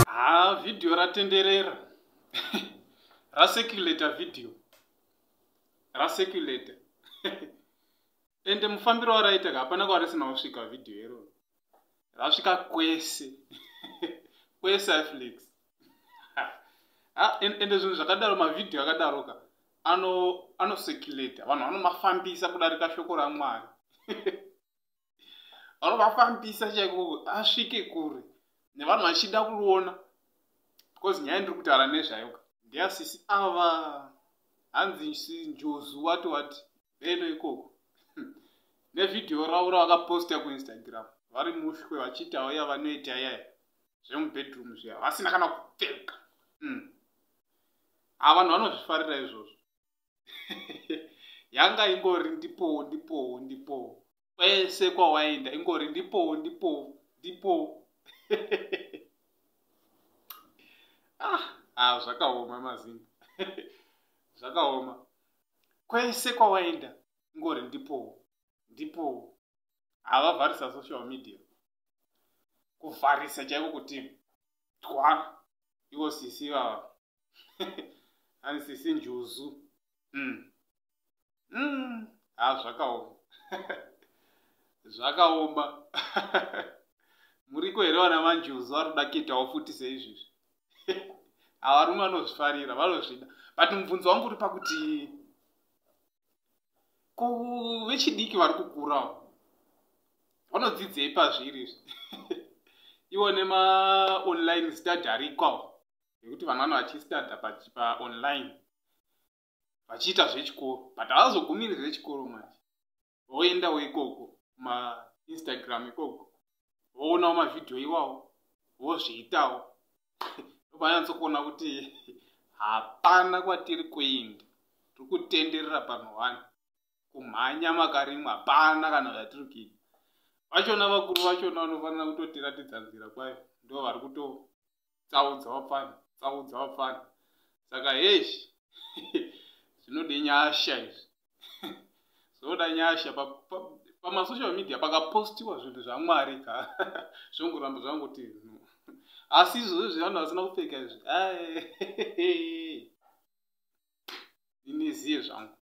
Ha, vhidhiyo ratenderera, racirculata, vhidhiyo racirculata, ende mufambiro waraita ka, hapana kwarisina kusvika. Vhidhiyo iroro rasvika kwese kwese, iflix. Ende zvinhu zvakadaro, mavhidhiyo akadaro ka, anocirculata, vanhu vanomafambisa kudarika shoko raMwari. Vanomafambisa chaiko, asvike kure nevanhu vachida kuona, because nyaya ndiri kutaura nezvayo ndeyasisi ava, hanzi Njuzu, wati wati beno ikoko, nevhidhiyo ravo ravakaposta kuInstagram vari mushwe, vachiitawo yavanoita iyaya zvemubedroom zviya, vasina kana kupfeka. Ha, vanhu vanozvifarira izvozvo. Yanga ingori ndipowo, ndipowo, ndipowo, kwese kwawaenda ingori ndipowo, ndipowo, ndipowo. Ah, ah, zvakaoma mazinga, zvakaoma. Kwese kwawaenda ingori ndipowo, ndipowo. Havavharisa social media, kuvharisa chaiko kuti twa. Ivo sisi vava, ani sisi Njuzu. Ha, zvakaoma, zvakaoma. Muriko here vana manjuzu vari kuda kuitawo futi seizvizvi? Havarume vanozvifarira, vanozvida, but mubvunzo wangu uri pakuti ko vechidiki vari kukurawo vanodzidzei pazviri izvi? Iwo nemaonline study arikwawo, ekuti vanhu vano vachistudya paonline vachiita zvechikoro, but havazogumiri zvechikoro manje, voendawo ikoko kumaInstagram ikoko, voonawo mavhidhiyo iwawo, vozviitawo. Vanyatsokuona kuti hapana kwatiri kuenda, tiri kutenderera panhu one, kumhanya makarimwa, hapana kana zvatiri kuita. Vachona vakuru vachona vanofanira kutotiratidza nzira kwayo, ndo vari kutotsaudza vapfana, tsaudza vapfana. Saka heshi, zvinode nyasha izvi, zvinoda nyasha. Pamasocial media pakapostiwa zvinhu zvaMwari ka, zvongoramba zvangoti, asi izvozvo zvevanhu vasina kupfeka izvi, iniziye zvangu.